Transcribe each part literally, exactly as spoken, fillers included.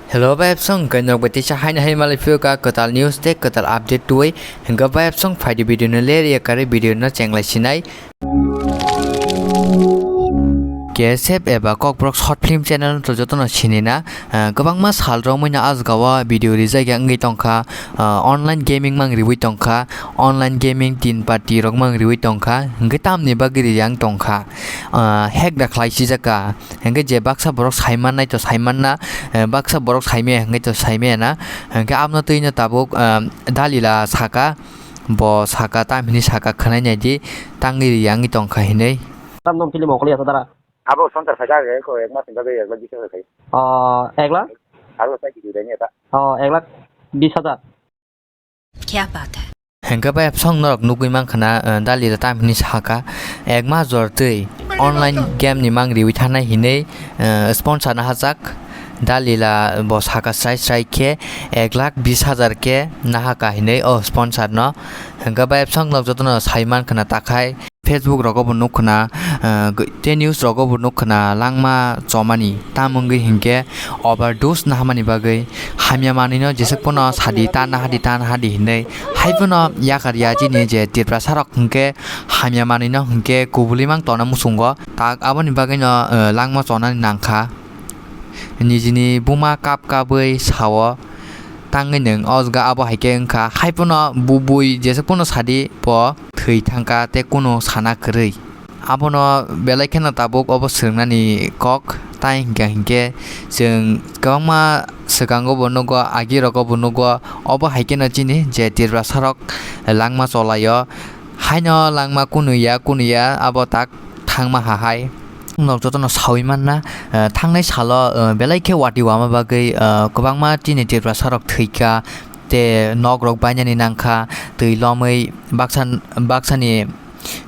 Hello, bayapsong, kainorok bai teisa haino hai malai phiyokha kwtal news tei kwtal update twi. Hingkha bayapsong, phaidi video no ler ya kare video no chenglai sinai. K S F eba Kokborok short film channel no to jotono sinina, ah, kwbangma sal romwi no ajgao video rijak ya wngwi tongkha, ah, online gaming mang riwi tongkha, online gaming tin party rok mang riwi tongkha, hingkhe tamni bagwi rijak tongkha, ah, hack da khlai sijak kha. Hingke je baksa borok saiman nai to saiman na, eh, baksa borok saimaya hingke to saimaya na. Hingke abno twi no tabuk, eh, Dalila saka, bo saka, tamhini saka khwnai nai di, tangwi ri yangwi tongkha hinwi. Tam nom film okoli asa dara. Abo sponsor khaijak, eh, ko ek mas ni bagwi ek lakh bis hajar khai. Oh, ek lakh? Abo sai kidu dai ni eta. Oh, ek lakh bis hajar. Kya baat hai? Hingke bai absong norok nugwi mankha na, eh, Dalila tamhini saka, ek mas jor twi online game ni mang riwi thanai hinwi, eh, sponsor na hajak. Dalila bo saka srai srai khe ek lakh bis hajar khe nahaka hinwi o sponsor no. Hingke bai absong norok jotono sai mankha na takhai. Facebook rogo bo nukho na, ah, tei news rogo bo nukho na langma chomani. Tamo wngwi hinkhe overdose nahamani bagwi hamya manwino jeswk phano sadi, ta nahadi, ta nahadi hinwi. Hai phano yakar ya chini je Tiprasa rok hinkhe hamya manwino hinkhe kubulwi mang tongna muchungo. Tak aboni bagwino, ah, langma chonani nangkha. Nijini buma kap kabwi sao, tangwi nwng o jaga abo hai khe wngkha. Hai phano bubui jeswk phano sadi bo thwi thangkha tei kunu sana kwrwi. Abono belai kheno tabuk obo swrwngnani kok, tai hwnkha hinkhe chwng kwbangma swkango bo nugo, agi rogo bo nugo, obo hai kheno chini je Tiprasa rok langma cholaio. Haino langma kunu ya, kunu ya, abo tak thangma ha hai. Norok jotono sawi manna, eh, thangnai salo, eh, belai khe watwi wama bagwi, eh, kwbangma chini Tiprasa rok thwikha, tei nok rok bainani nangkha, twi lomwi baksa, baksani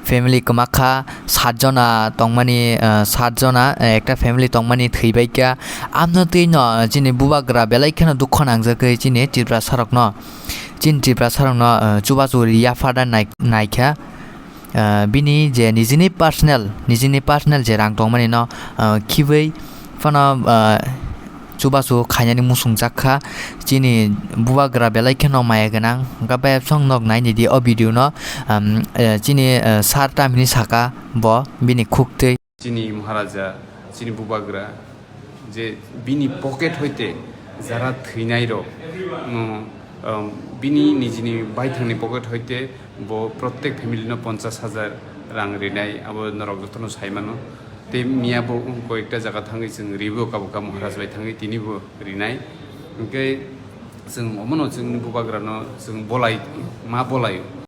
family kwmakha, sat jona tongmani, eh, sat jona, eh, ekta family tongmani thwibaikha. Amno twi no chini bubagra belai kheno dukho nangjagwi chini Tiprasa rokno. Chini Tiprasa rokno, eh, chubachu yapharda nai-, naikha. Ah, bini je nijini personal, nijini personal je rang tongmani no, ah, khibwi phano, ah, chubachu khainani muchungjak kha. Chini bubagra belai kheno maya gwnang. Hwnkhe bayapsong nok naini di o video no, um, eh, chini, eh, sir tamhini saka bo bini khuktwi. Chini Maharaja, chini bubagra, je bini pocket hoite jara thwinai rok, no, um, bini nijini baithangni pocket hoite bo prottek family no ponchas hajar rang rinai, abo norok jotono sai mano. Tei miya bo koyekta jaga thangwi chwng ribo, kabo kabo Maharaj bai thangwi tini bo rinai. Hwnkhe chwng omono chwngni bubagra no chwng bolai, ma bolai.